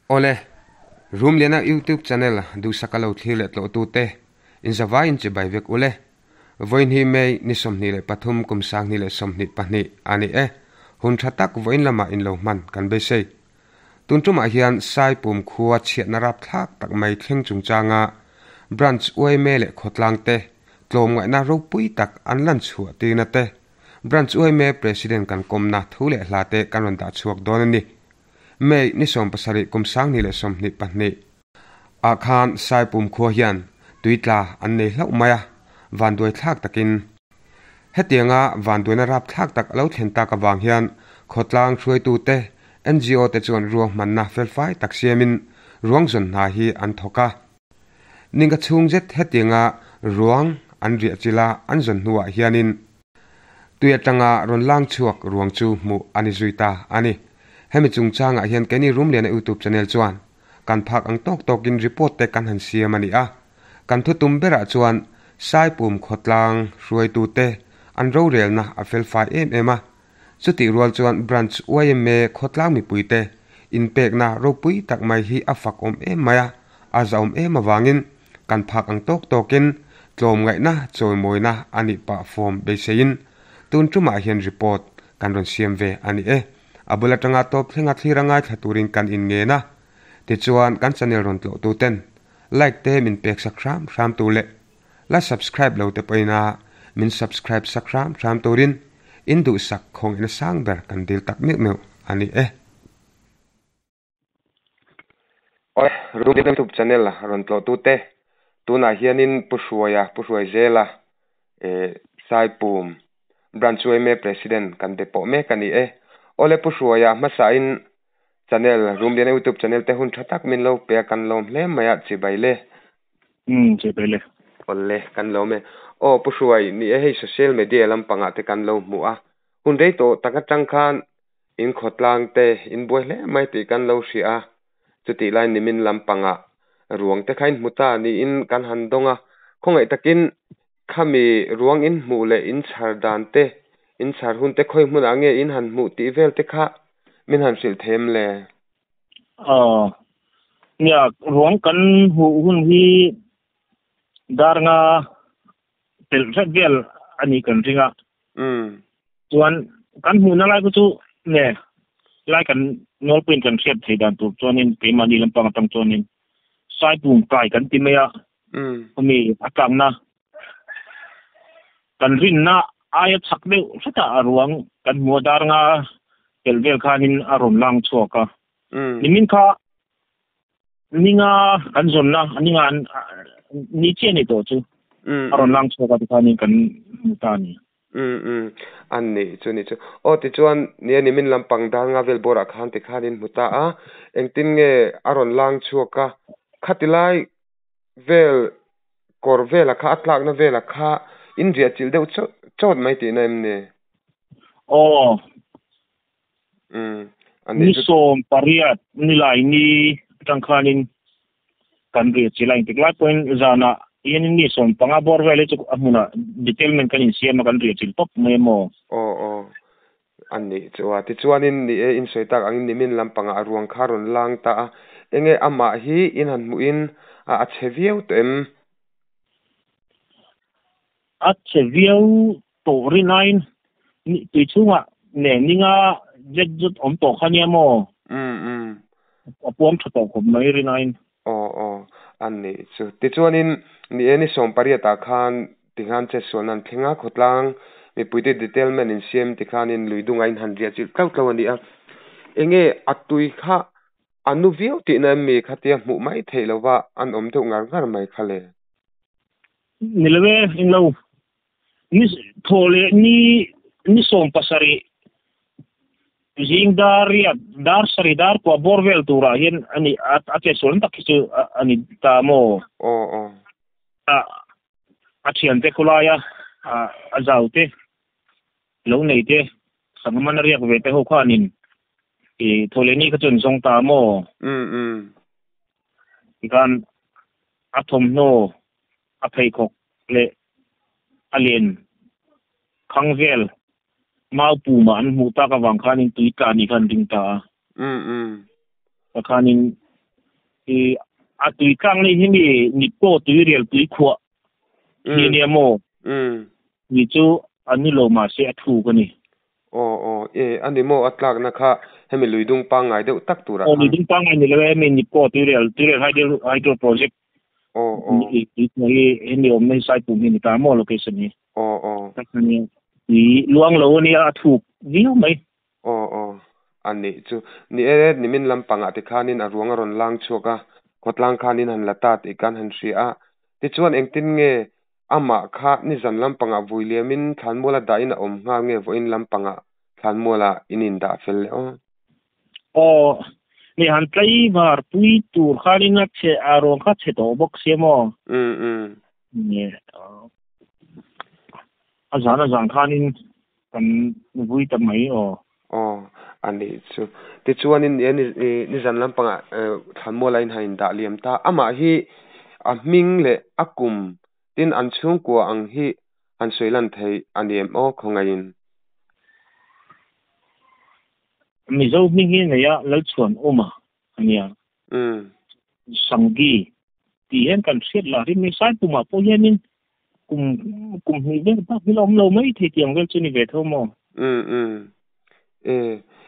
Awle, Rumliana YouTube channel duhsaka lo thlir leh tlawh tute in zavai in chibai vek ule. Vawiin hi May ni 23 kum 2022 a ni e. Hun tha tak vawiin lamah in lo hman kan beisei. Tun tumah hian Saipum khua chhiatna rapthlak tak mai thleng chungchanga Branch uaime leh khawtlang te tlawmngaihna ropui tak an lan chhuah tirna te Branch uaime President kan kawmna thu leh hla te kan rawn dah chhuak dawn a ni. May ni 17 kum 2022 ah khan Saipum khua hian tuitla an nei hlauh mai a, vanduai thlak takin Hetianga vanduaina rapthlak tak a lo thlen tak avang hian khawtlang hruaitute, NGO te chuan ruahmanna felfai tak siamin ruang zawn hna hi an thawk a. Ninga chhung zet hetianga ruang an riah chila an zawn hnuah hianin tui atanga rawn lang chhuak ruang chu hmuh a ni zui ta a ni. Hemi chungchangah hian keini Rumliana YouTube channel chuan kan phak ang tawk tawkin report te kan han siam a ni a. Kan thutum berah chuan Saipum khawtlang hruaitute an rorelna a felfai em em a. Chutih rual chuan Branch yma khawtlang mipuite inpekna ropui tak mai hi a fak awm em mai a, a zahawm em avangin kan phak ang tawk tawkin tlawmngaihna chawimawina a nih pah fawm beiseiin tun tumah hian report kan rawn siam ve a ni e. A bul atanga tawp thlenga thlir a ngaithla turin kan inngen a. Tichuan kan channel rawn tlawhtuten Like te min pek sak hram hram tur leh la subscribe lo te pawhin a min subscribe sak hram hram turin in duhsak khawng ina sang ber kan dil tak meuh meuh a ni e. Awi Room YouTube channel rawn tlawh tu te tunah hianin Pu Hruaia Pu Hruaizela eh Saipum Branch yma President kan be pawh mek a ni e. Awle Pu Hruaia hmasain Channel, Rumliana YouTube channel te hun tha tak min lo pe a, kan lawm hle mai a, chibai le. Umm, chibai le. Awle, kan lawm e. Aw, Pu Hruai, ni e hei social media lampangah te kan lo hmuh a, hun rei tawh tak atang khan in khawtlang te in buai hle mai tih kan lo hria a, chutih lai nimin lampangah ruang te kha in hmu ta niin kan han dawng a, khawngaih takin Khami ruang in hmuh leh in chhar dan te, in chhar hun te khawi hmunah nge in han hmuh tih vel te kha min han hrilh thei em le? Aw, nia, ruang kan hmuh hun hi dar nga pelh hret vel a nih kan ring a. Chuan kan hmuhna lai kha chu nge lai kan nawlpuiin kan hriat thei dan tur chuanin keimahni lampang atang chuanin Saipum kai kan ti mai a. Khawmi a tlakna kan rinna aia chak deuh hretah a ruang kan hmu a, dar nga tel vel khanin a rawn lang chhuak a. Nimin kha ninga kan zawnna ninga ni chiah ni tawh chu a rawn lang chhuak a tikhanin kan hmu ta a ni. Umm umm a nih chu nih chu. Aw tichuan nia nimin lampang dar nga vel bawrah khan tikhanin hmu ta a, engtin nge a rawn lang chhuak a, khati lai vel kawr vela kha a tlakna vela kha in riah chilh deuh chawt chawt mai tihna em ni? Aw. Umm a nih chu. Ni 18 nilai ni atang khanin kan riah chilh a engtik lai pawhin zanah hianin ni 15 bawr vel hi chu a hmunah detailment kan insiam a kan riah chilh tawp mai emaw. Aw aw A nih chu a. Tichuanin ni e, in sawi tak angin nimin lampangah a ruang kha rawn lang ta a. Enge amah hi in han hmuhin a chhe viau tawh em? A chhe viau tawh rinain tui chhungah neh ninga zet zut awm tawh kha nia maw? Umm umm. A puam tha tawh khawp mai rinain. Aw aw, a nih chu. Tichuanin ni e ni 18 ah khan tikhan chetsualna an thleng a, khawtlang mipuite detailment in siam tikhanin lui dungah in han riah chilh tlauh tlauh a ni a. Enge a tui kha a nu viau tihna em mi khatia hmuh mai theih lova an awm deuh ngar ngar mai kha le? Ni lo e, englo. Ni thaw leh ni ni 17 zing dar riat dar sarih dar kua bawr vel turah hian a ni a che sual tak hi chu a ni ta maw? Aw aw. A a thiante khawlaia a zau te lo nei te sangha man a riak ve te ho khanin i thaw leh ni kha chu an zawng ta maw? Umm umm. Tikhan a thawmhnaw a pheikhawk leh a len khang vel mau pumah an hmuh tak avang khanin tui tla nih kha an ring ta a. Umm umm. Takhanin I a tui tlang ni hi mi Nipko tui rial tui khuah hi ania maw? Ni chu a ni lo mahse a thuk a ni. Aw aw e a ni maw a tlakna kha hemi luidung pangngai deuh tak turah khan. Aw luidung pangngai ni lo e hemi Nipko tui rial tui rial hydro hydro project aw aw tui khuah hi hemi awmna hi Saipum hi a ni ta maw location hi. Aw aw. Tak a nia tui luang lo a nia a thuk viau mai. Aw aw, a nih chu. Ni e, nimin lampangah ti khanin a ruang a rawn lang chhuak a, khawtlang khanin han la ta tih kan han hria a. Tichuan engtin nge amah kha nizan lampangah vui liamin thlanmuala dahin a awm nghal nge vawiin lampangah thlanmuala in indah fel leh aw? Aw, ni han tlaivar pui tur khanin a chhe a ruang kha chhe tawh bawk sia maw? Umm umm. Ni a zan a zan khanin Kan vui ta mai aw. Aw, a nih chu. Tichuanin e ni nizan lampangah Thlanmuala in han indah liam ta. Amah hi a hming leh a kum tin an chhungkua ang hi han sawi lan thei a ni em aw khawngaihin. Mizo hming hi nei a Lalchhuan Uma a nia. Sanggi tih hian kan hriat lah rim mai. Saipumah pawh hianin kum kum hnih vel bak hi la awm lo mai thei tiang vel chu ni ve tho maw? Umm umm. E,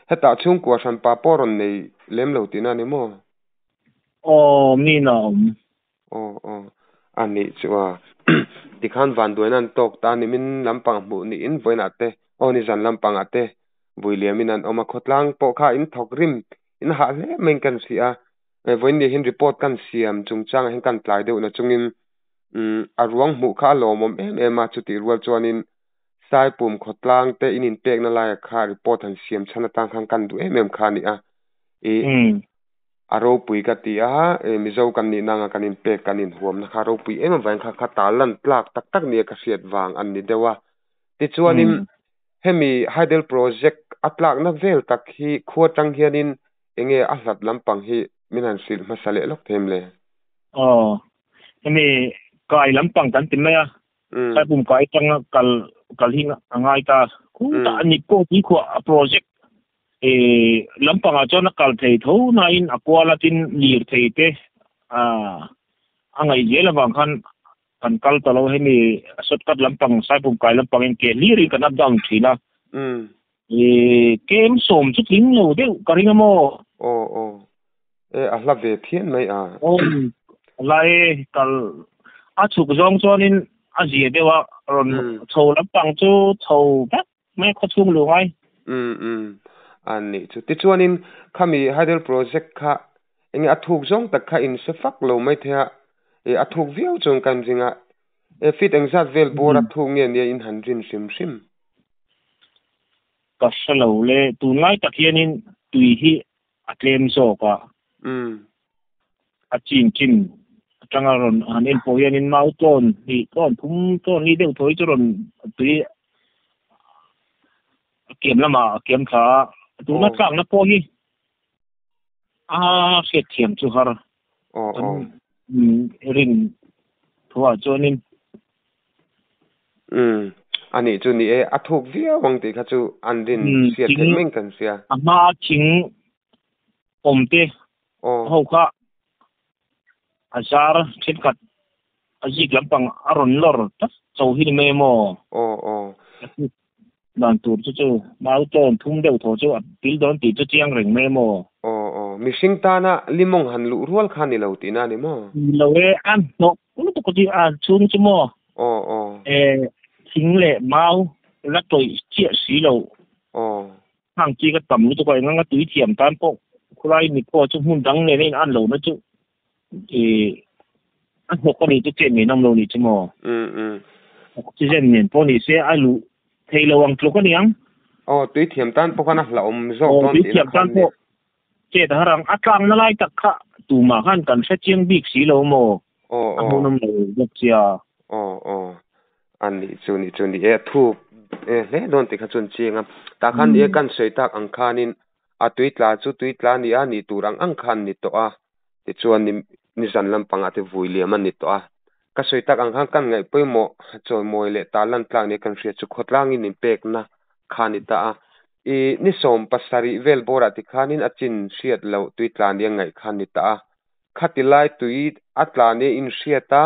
hetah chhungkua hranpa pawh rawn nei lem lo tihna a ni maw? Aw, mi na awm. Aw aw, a nih chu a. Tikhan vanduaina an tawk ta a ni, min lampang hmuh niin vawiinah te, aw nizan lampangah te vui liamin an awm a, khawtlang pawh kha in thawk rim, in hah hle maiin kan hria a. Vawiin ni hian report kan siam chungchangah hian kan tlai deuh na chungin Umm a ruang hmuh kha a lawmawm em em a, chutih rual chuanin Saipum khawtlang te in inpekna laia kha report han siam chhan atang khan kan duh em em kha a ni a, i a ropui ka ti a, Mizo kan nihna anga kan inpek kan inhuamna kha a ropui em avangin kha kha ta lan tlak tak tak nia ka hriat vang a ni deuh a. Tichuanin hemi Hydel Project a tlakna vel tak hi khua tang hianin Enge a hlat lampang hi min han hrilh hmasa leh lawk them le? Aw, hemi kai lampang kan ti mai a, Saipum kai atanga kal kal hi a ngai ta. Khutah a ni pawh tui khuah a project lampangah chuan a kal thei tho nain a kual a tin lir thei te a ngaih zel avang khan kan kal ta lo. Hemi shortcut lampang Saipum kai lampangin ke hlirin kan up down thin a. E kem sawm chu tling lo deuh ka ring a maw? Aw aw. E a hla ve phian mai a. Aw hla e kal a chhuk zawng chuanin a zia deuh a rawn chho lampang chu chho vek mai khaw chhung luh ngai. Umm umm a nih chu. Tichuanin khami hydel project kha enge a thuk zawng tak kha in hre fak lo mai thei a, e a thuk viau chuan kan ring a, e feet engzat vel bawr a thuk nge nia in han rin hrim hrim. Ka hre lo le, tunlai tak hianin tui hi a tlem zawk a, a chin chin atanga rawn han en pawh hianin mau tlawn hnih tlawn thum tlawn hi deuh thaw hi chu rawn tui a kiam lamah a kiam thla a, tuna tlakna pawh hi a hriatthiam chu har kan rin thuah chuanin. Umm, a nih chu ni e, a thuk viau ang tih kha chu an rin hriat theih meng kan hria. A hma thing awm te ho kha a zar thenkhat a zik lampang a rawn lawr tlat cho hi ni mai emaw? Aw aw. Dan tur chu chu mau tawn thum deuh thaw chu a pil dawn tih chu chiang reng mai emaw? Aw aw, mihring tana limawng han luh rual kha ni lo tihna a ni maw? Ni lo e, a hnawk lutuk a ti a chhung chu maw? Aw aw. E, thing leh mau la tawih chiah si lo. Aw. Hang chi ka tam lutuk a, enganga tui thiam tan pawh khulai mi pawh chu hmun dang nen a in an lohna chu e a hnawk a nih chu chet ngei nawm lo nih chu maw? Umm umm. Oxygen nen pawh ni se a luh thei lo ang tluk a ni ang. Aw, tui thiam tan pawh khan a hlauhawm zawk dawn tihna khan ni. Chet a har ang, a tlangna lai tak kha tumah khan kan hre chiang bik si lo maw? Aw A hmuhnawm lo bawk chia. Aw aw, a nih chu nih chu ni e, thu e hle dawn tih kha chuan chiang a. Tah khan ni e kan sawi tak ang khanin a tui tla chu tui tla ni a, nih tur ang ang khan ni tawh a. Tichuan ni nizan lampangah te vui liam a ni tawh a. Ka sawi tak ang khan kan ngaih pawimawh chawimawi leh ta lan tlak nia kan hriat chu khawtlangin inpekna kha a ni ta a. I ni 17 vel bawrah tikhanin a chin hriat loh tui tla nia ngaih kha a ni ta a. Khati lai tui a tla nia in hriat a,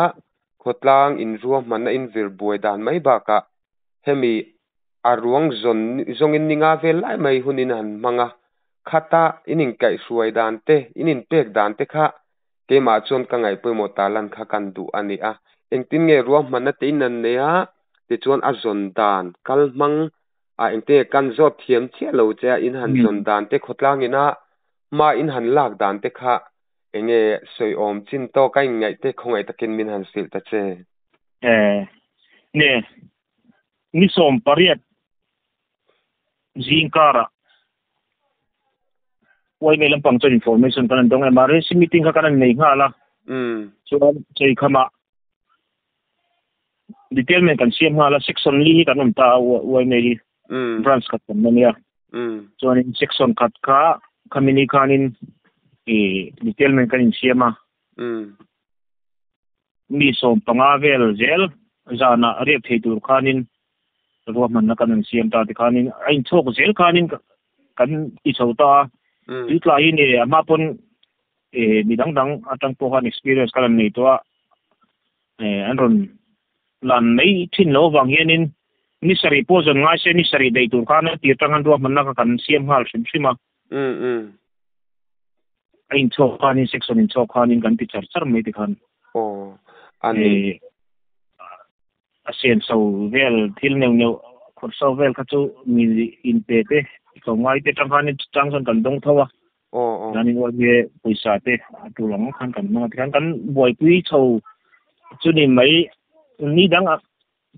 khawtlang in ruahmanna in vir buai dan mai bakah hemi a ruang zawn zawngin ni nga vel lai mai hun in han hmang a, khata in inkaihhruai dan te, in inpek dan te kha keimah chuan ka ngaih pawimawh ta lan kha kan duh a ni a. Engtin nge ruahmanna te in an nei a, tichuan a zawn dan kal hmang a engtin nge kan zawt thiam chiah lo che a, in han zawn dan te khawtlang ina hma in han lak dan te kha enge sawi awm chin tawk a inngaih te khawngaih takin min han hrilh ta che. Ne, ni 18 zing karah YMA lampang chuan information kan han dawng em a, RC meeting kha kan han nei nghal a, chuan cheikhama detail men kan siam nghal a, section li hi kan awm ta a YMA hi branch khat kan awm a nia, chuanin section khat kha khami ni khanin detail men kan insiam a, mi 15 vel zel zanah riak thei tur khanin ruahmanna kan han siam ta tikhanin a inchhawk zel khanin kan ti chho ta a, tui tla hi ni a hma pawn mi dang dang atang pawh khan experience ka rawn nei tawh a, an rawn lan mai thin lo avang hianin ni sarih pawh zawn ngai se ni sarih daih tur khan a tir tang han ruahmanna kha kan siam nghal hrim hrim a. A inchhawk khanin section inchhawk khanin kan ti char char mai tikhan. Aw a ni. A senso vel thil neuh neuh khawrh so vel kha chu mi inpe te tlawmngai te tang khanin chang chuan kan dawng tho a. Chuanin awlhne pawisa te a tul ang khan kan hmang a tikhan kan buaipui chho chu ni mai ni dang a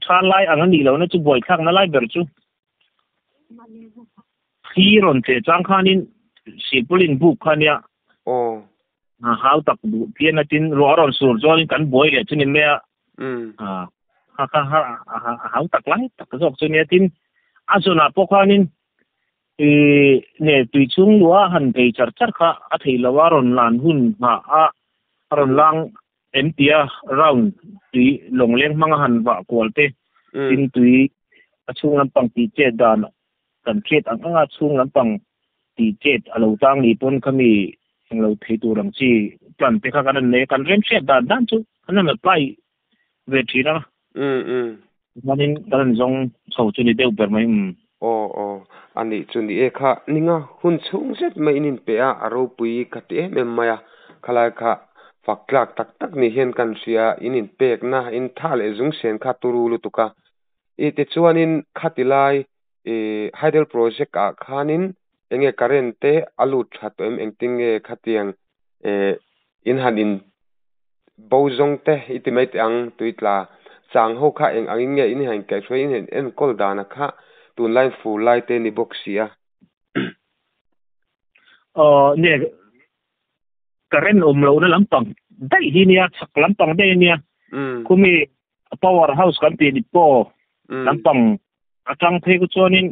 tha lai ang a nih lohna chu buaithlakna lai ber chu thli rawn tleh chang khanin silpaulin buk kha nia a hau tak duh phian a tin ruah a rawn sur chuanin kan buai leh chu ni mai a a hau tak lai tak zawk chu nia tin a zawnah pawh khanin I ne tui chhung luah han phei char char kha a theih loh a rawn lan hun nghah a, a rawn lang em tia round tui lawngleng hmanga han vah kual te, tin tui a chhung lampang tih chet dan kan hriat ang anga chhung lampang tih chet a lo tang ni pawn khami englo thei tur ang chi plan te kha kan han nei a, kan remhriat dan dan chu an han apply ve thin a. Chuanin kan han zawng chho chu ni deuh ber mai um. Aw aw, a nih chu ni e kha ninga hun chhung zet mai in inpe a, a ropui ka ti em em mai a, khalai kha fak tlak tak tak ni hian kan hria, in inpekna, in tha leh zung sen kha turu lutuk a. I tichuanin khati lai i hydel project ah khanin enge current te a lut tha tawh em engtin nge khatiang eh in han in bo zawng te i ti mai teh ang tui tla chang ho kha eng angin nge in han kaihhruai in han enkawl dana kha tunlai fur lai te ni bawk si a. Aw nge current awm lohna lampang daih hi nia chhak lampang daih a nia khumi power house kan tih ni pawh lampang atang phei ku chuanin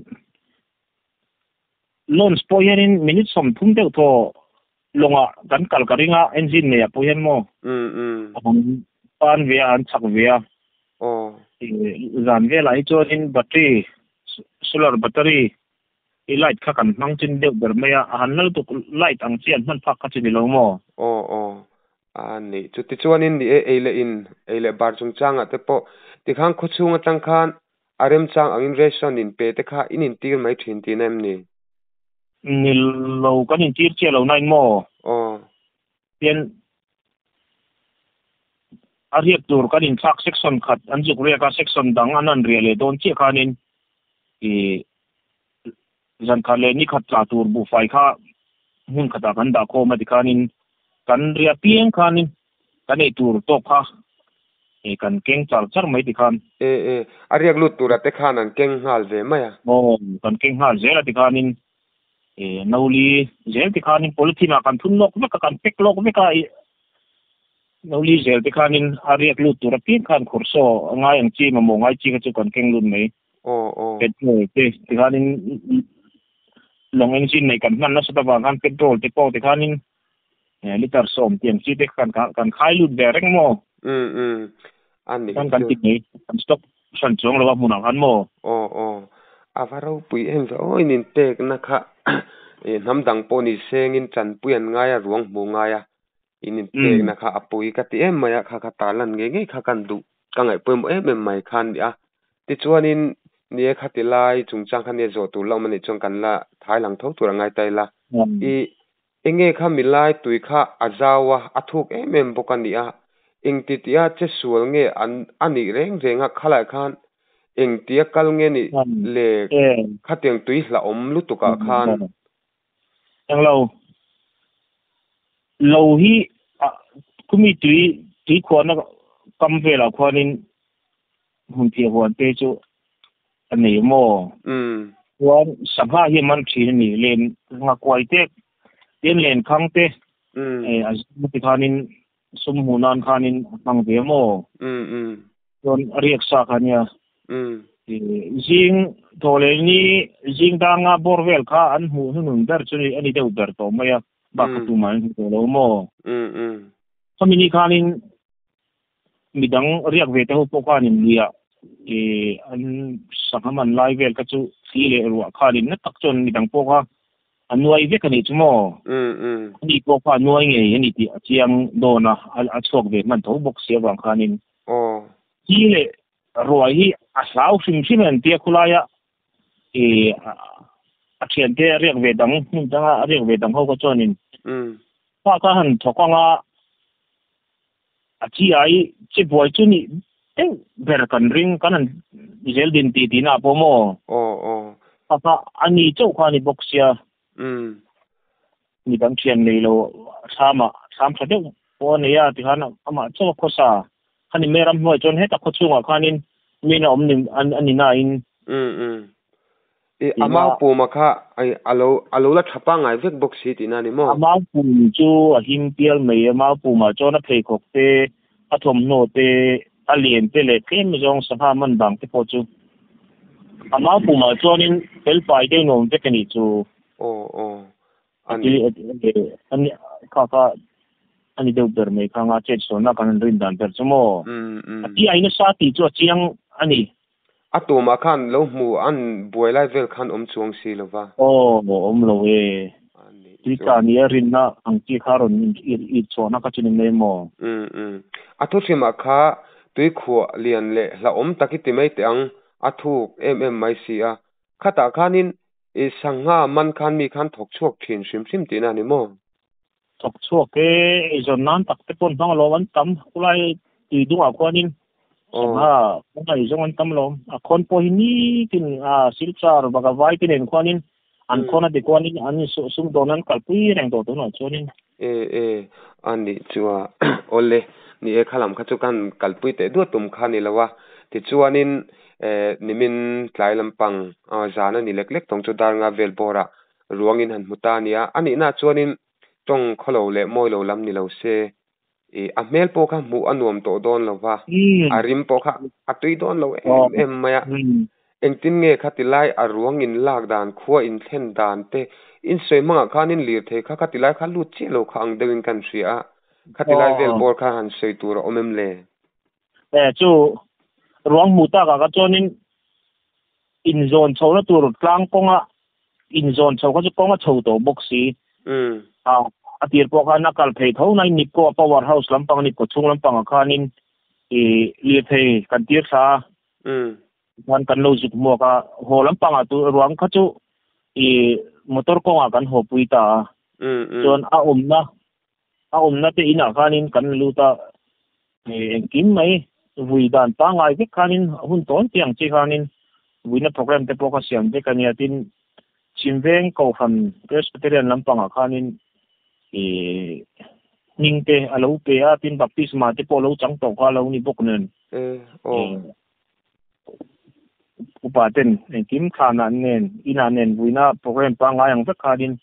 launch pawh hianin minute 30 deuh thaw lawngah kan kal ka ring a engine nei ah pawh hian maw an pan ve a an chak ve a zan velah hi chuanin battery solar battery i light kha kan hmang chin deuh ber mai a a han lal tuk light ang chi an hman phak kha chu ni lo maw. Aw aw A nih chu. Tichuanin ni e, ei leh in, ei leh bar chungchangah te pawh tikhan khawchhung atang khan a remchang angin ration in pe te kha in intir mai thin tihna em ni? Ni lo, kan intir chiah lo nain maw? Aw. Tian a riak tur kan inthlak section khat an zuk riak a, section dang an han riah leh dawn chiah khanin ih Zan khat leh ni khat tla tur buhfai kha hmun khatah kan dah khawm a tikhanin kan riah piang khanin kan ei tur tawk kha kan keng char char mai tikhan. E e, a riak lut tura te khan an keng nghal ve mai a. Aw, kan keng nghal zel a tikhanin e noli zel tikhanin polythene ah kan thun lawk vek a, kan pack lawk vek a, noli zel tikhanin a riak lut tura piang khan khursaw a ngai ang chi mamawh ngai chi kha chu kan keng lut mai. Aw aw. Petrol te tikhanin lawng engine nei kan hman nasat avang khan petrol te pawh tikhanin liter 10 tiang chi te kan kan khai lut ve reng maw. Um um a ni kan ti mai kan stock hran chuang lo a hmunah khan maw. Aw aw a va ropui em ve aw in inpekna kha hnam dang pawh ni sengin tanpui an ngai a ruang hmu ngai a. In in pekna kha a pawi ka ti em mai a, kha kha tarlan ngei ngei kha kan duh ka ngaih pawimawh em em mai kha a ni a. Tichuanin ni e khati lai chungchang kha nia zawh tur la awm a nih chuan kan la thai lang tho tur a ngai ta ila. I enge kha milai tui kha a zau a, a thuk em em bawk a ni a. Engti tia che sual nge an a nih reng reng a, khalai khan engtia kal nge nih le khatiang tui hlauhawm lutukah khan. Englo lo hi khumi tui tui khuana kam velah khuanin hmun thiah huan te chu a nei maw? Chuan sangha hi a man thin a ni. Len ngakuai te, tin lenkhang te a zing te khanin sum hmuh nan khanin a hmang ve maw? Chuan a riak sa kha nia. Zing thaw leh ni zing danga bawr vel kha an hmuh hnunun ber chu a ni deuh ber tawh mai a, bak kha tumah an hmu tawh lo maw? Khami ni khanin midang riak ve te ho pawh khanin luiah ih an sangha man lai vel kha chu thli leh ruah khanin na tak chuan midang pawh kha a nuai vek a nih chu maw? Ani pawh kha a nuai ngei a ni tih a chiang dawn a, a chhuak ve hman tho bawk si avang khanin thli leh ruah hi a hlau hrim hrim a tia khawlaia ih a thiante a riak ve dang hmun danga a riak ve dang ho kha chuanin pa kha han thawk anga A chi ai che buai chu nih deuh ber kan ring kan han zel din tih tihna ah pawh maw? Aw aw. Kha kha a ni chauh kha a ni bawk sia. Mi dang thian nei lo thlamah thlam tha deuh pawh a nei a tikhan amah chauh a khawsa. Khani mai ramhnuai chuan heta khaw chhungah khanin mi in a awm ni a ni nain. I a mau puma kha a lo a lo la tha pangngai vek bawk si tihna a ni maw? A mau pum chu a him pial mai a, mau pumah chuan a pheikhawk te, a thawmhnaw te, a len te leh tlem zawng sangha man dang te pawh chu a mau pumah chuanin fel fai deuh nuam vek a nih chu. Aw aw a ni. Kha kha a ni deuh ber mai kha nga chet sawnna kan han rin dan ber chu maw? A ti ai nasa tih chu a chiang a ni. A tumah khan lo hmu an buai lai vel khan awm chuang si lo va. Aw, awm lo e. Tui tla nia rinna ang chi kha rawn it chhuahna kha chu ni mai maw? Umm umm. A thuhrimah kha tui khuah lian leh hlauhawm tak i ti mai teh ang, a thuk em em mai si a. Khatah khanin i sangha man khan mi khan thawk chhuak thin hrim hrim tihna a ni maw? Thawk chhuak e, eizawn nan tak te pawh hmang alawm an tam, khulai tui dungah khuanin sangha kawng eizawng an tam alawm, a khawn pawh hi nitin a silchar baka vai te nen khuanin an khawn a ti khuanin an sumdawn an kalpui reng tawh tunah chuanin. E e, a nih chu a, awle, ni e khalam kha chu kan kalpui teh duat tum kha ni lo a, tichuanin e nimin tlai lampang zan a ni lek lek tawng chu dar nga vel bawrah Ruangin han hmu ta a nia. A nihna chuanin tawng khawlo leh mawi lo lam ni lo se, ih a hmel pawh kha hmuh a nuam tawh dawn lo va, a rim pawh kha a tui dawn lo em em mai a. Engtin nge kha tilai a ruang in lak dan, khua in thlen dan te in sawi hmangah khanin lirthei kha kha tilai kha lut chiah lo kha ang deuhin kan hria a, kha tilai vel bawr kha han sawi tur a awm em le? E chu ruang hmuh takah kha chuanin inzawn chhohna tur tlang kawnga inzawn chho kha chu kawng a chho tawh bawk si. A a tir pawh khan a kal phei tho nain Nipco a power house lampang Nipco chhung lampangah khanin ih lirthei kan tir thla a. Khan kan lo zuk hmuak a, haw lampangah chu ruang kha chu ih motor kawngah kan haw pui ta a. Chuan a awmna A awmna te inah khanin kan lut a, engkim mai vui dan pangngai vek khanin hun tawn tih ang chi khanin vuina program te pawh ka siam vek a nia. Tin, Chhimveng Kohhran Presbyterian lampangah khanin ih hming te a lo pe a, tin baptisma te pawh lo chang tawh kha a lo ni bawk nen. Upa ten engkim thlanah nen inah nen vuina program pangngai ang vek khanin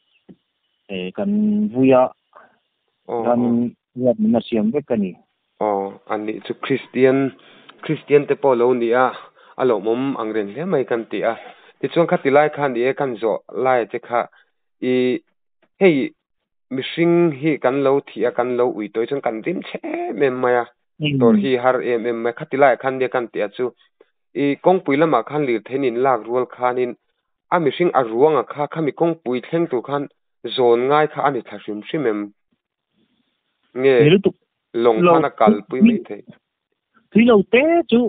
kan vui a, chuanin ruat min a siam vek a ni. Aw, a nih chu Kristian, Kristian te pawh lo ni a, a lawmawm ang reng hle mai kan ti a. Tichuan khati lai khan i e kan zawh laia che kha i hei mihring hi kan lo thih a, kan lo ui tawh hi chuan kan rim chhe em em mai a, tawrh hi har em em mai. Khati laiah khan nia kan ti a chu i kawngpui lamah khan lirthei in lak rual khanin A mihring a ruanga kha khami kawngpui thleng tur khan zawn ngai kha a ni thla hrim hrim em? Nge Ni lutuk lawng lo khan a kalpui mai theih. Tui lo te chu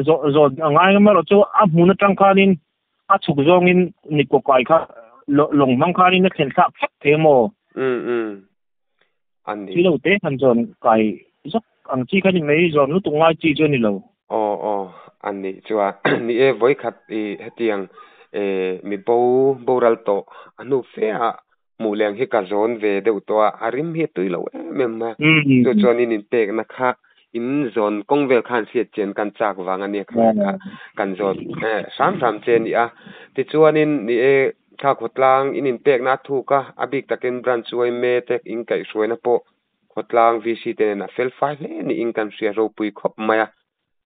zawh zawn a ngai ngam erawh chu a hmun atang khanin a chhuk zawngin ni kaw kai kha lawng hmang khanin a thlen thlak thlap thei a maw? Um um a ni. Tui lo te han zawn kai zawk ang chi kha ni mai, zawn lutuk ngai chi chu a ni lo. Aw aw a nih chuan ni e vawikhat i hetiang mi bo boral tawh a hnu fe ah Hmuh leng hi ka zawn ve deuh tawh a, a rim hi a tui lo em em a. Chu chuan in inpekna kha in zawn kawng vel khan hriat chian kan chak vang a nia kha kha kan zawn hram hram che a ni a. Tichuanin ni e kha khawtlang in inpekna a thuk a, a bik takin branch yma te in kaihhruaina pawh khawtlang VC te nen a fel fai hle niin kan hria ropui khawp mai a.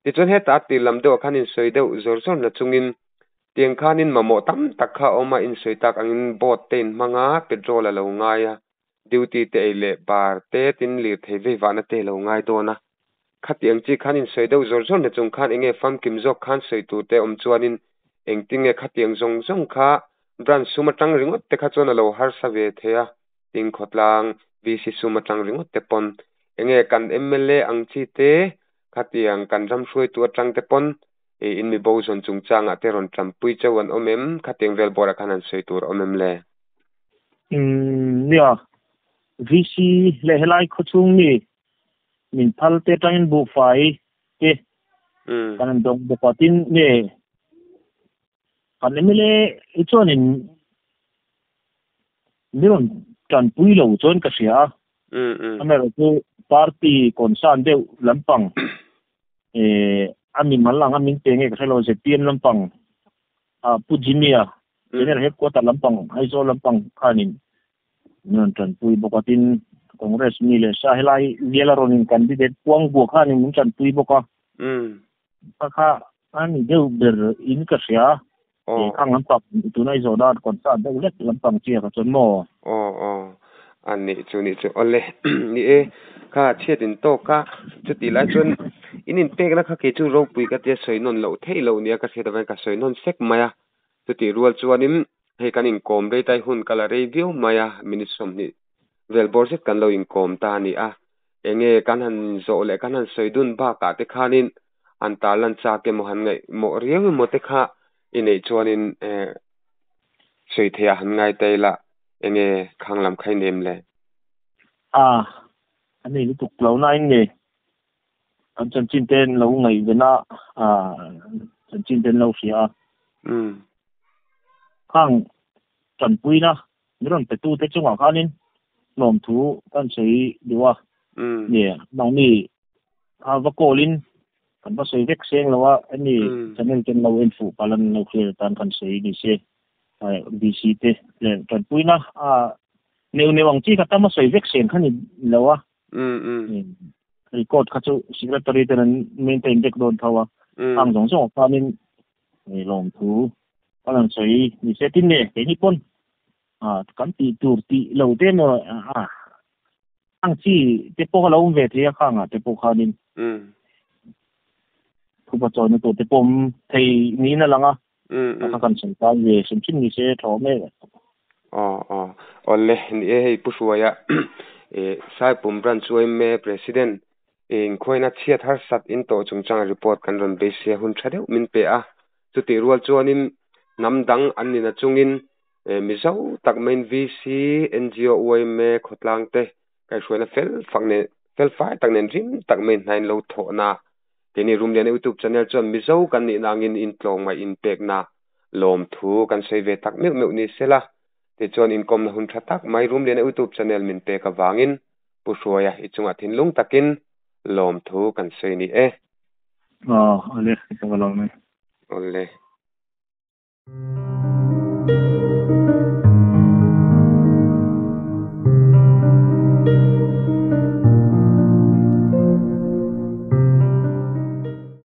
Tichuan hetah a tir lam deuhah khan insawi deuh zawr zawr na chungin tiang khanin mamawh tam tak kha a awm a, insawi tak angin boat te inhmang a, petrol a lo ngai a, duty te ei leh bar te tin lirthei vei vahna te a lo ngai dawn a. Khatiang chi khan insawi deuh zawr zawr na chung khan enge famkim zawk khan sawi tur te awm chuanin engtinge khatiang zawng zawng kha branch sum atang ringawt te kha chuan a lo harsa ve thei a, tin khawtlang VC sum atang ringawt te pawn enge kan mla ang chi te Khatiang kan ram hruaitu atang te pawn i in mi bo zawn chungchangah te rawn tanpui cheu an awm em? Khatiang vel bawrah khan han sawi tur a awm em le? Umm nia, VC leh helai khawchhung mi min phal te atangin buhfai te kan han dawng bawk a, tin nge kan mla hi chuanin mi rawn tanpui lo chuan ka hria a. Amaherawh chu party concern deuh lampang a mimal anga min pe nge ka hre lo zpm lampang Pu Jimmy-a General Headquarter lampang Aizawl lampang khanin min rawn tanpui bawk a tin Congress mi leh sa helai biala rawn in candidate puang buah khanin min tanpui bawk a. Kha kha a ni deuh ber in ka hria Aw. Khang lampang tuna i zawh dan concern deuh lek lampang chi a ka chuan maw? Aw aw a nih chu nih chu awle ni e kha chhiat in tawk a chuti lai chuan in inpekna kha kei chu ropui ka tia sawi nawn loh theih loh nia ka hriat avangin ka sawi nawn sek mai a chuti rual chuanin hei kan inkawm rei tai hun ka la rei viau mai a minute 20 vel bawr zet kan lo inkawm ta a ni a enge kan han zawh leh kan han sawi dun bakah te khanin an tarlan chak emaw han ngaih mawh riau emaw te kha i neih chuanin eh sawi theih ah han ngai ta ila enge khang lam kha i nem le? A, a nei lutuk lo nain nge kan chanchin te an lo ngaihven a, a chanchin te an lo hria a. Khang tanpuina mi rawn pe tute chungah khanin lawmthu kan sawi duh a. Nge mahni a va call in kan va sawi vek seng lo a hemi channel ten lo en fuh palh an lo clear tan kan sawi ni se VC te leh tanpuina a neu neu ang chi kha tam a sawi vek seng kha ni lo a record kha chu secretary ten an maintain vek dawn tho a ang zawng zawng khanin lawmthu kan han sawi ni se tin nge keini pawn kan tih tur tih lo te emaw a ang chi te pawh kha lo awm ve thei a khangah te pawh khanin thupa chawina tur te pawh awm thei niin a lang a a kha kan sawi tan ve hrim hrim ni se tha awm em. Aw aw awle ni e hei Pu Hruaia Saipum Branch yma President inkhuaina chhiat harsat in tawh chungchang report kan rawn beisei a hun tha deuh min pe a chutih rual chuanin hnam dang an nina chungin Mizo tak maiin VC, NGO, yma khawtlang te kaihhruaina fel fak nen fel fai tak nen rim tak maiin hnain lo thawhna keini Rumliana YouTube channel chuan Mizo kan nihna angin intlawmngaih inpekna lawmthu kan sawi ve tak meuh meuh ni sela tichuan inkawmna hun tha tak mai Rumliana YouTube channel min pek avangin Pu Hruaia i chungah thinlung takin lawmthu kan sawi ni e. Aw, awle, ka va lawm e. Awle.